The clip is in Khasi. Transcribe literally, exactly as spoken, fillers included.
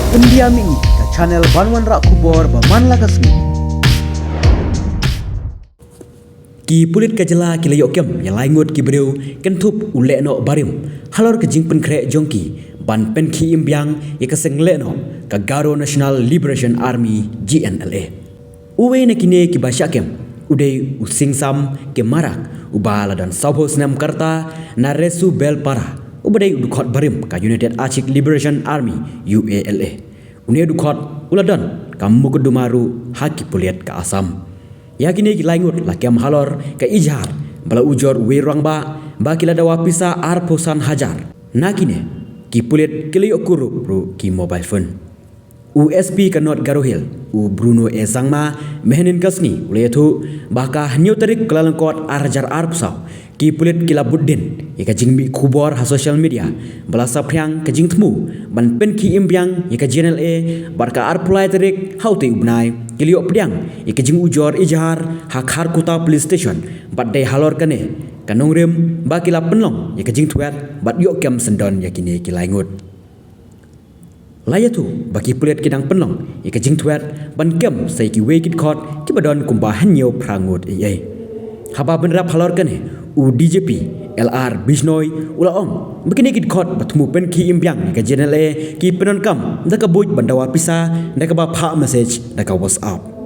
Pyndiam ïa ka channel ban wanrah khubor ba man la ka sngi. Ki pulit ka jylla ki la ïoh kem ïa lai ngut ki briew kynthup u lehnoh barim halor ka jingpynkhreh jong ki ban pynkhie im biang ïa ka seng lehnoh ka Garo National Liberation Army, G N L A. Uwei na kine kiba shah kem u dei u Singsam Kemarak, uba la don sawphew snem ka rta, na Resu Belpara, uba dei u dkhot barim ka United Achik Liberation Army, U A L A. Une u dkhot u la don ka mukotduma ruh ha ki pulit ka Assam. Ïa kine ki lai ngut la kem halor ka ijhar ba la ujor uwei u rangbah ba ki la dawa pisa arphew san hajar. Na kine ki pulit ki la ïoh kurup ruh ki mobile phone. U S P ka North Garo Hills, u Bruno A Sangma, mynhynnin ka sngi u la ïathuh ba ha ka hynñiew tarik Kyllalyngkot ar hajar arphew saw, ki pulit ki la bud dien ïa ka jingmih khubor ha social media ba la saphriang ka jingthmu ban pynkhie im biang ïa ka G N L A, bad ka arphew lai tarik ha utei u bnai ki la ïoh pdiang ïa ka jingujor ijhar ha Kharkutta Police Station, bad dei halor kane ka nongrim ba ki la pynlong ïa ka jingthwet bad ïoh kem syndon ïa kine ki lai ngut. La ïathuh ba ki pulit ki dang pynlong ïa ka jingthwet ban kem sa ïa kiwei ki dkhot kiba don kumba hynñiew phra ngut ei ei. Haba bynrap halor kane, u D G P L R Bishnoi u la ong ba kine ki dkhot ba thmu pynkhie im biang ïa ka G N L A ki pyndonkam da ka buit ban dawa pisa da kaba phah message da ka WhatsApp.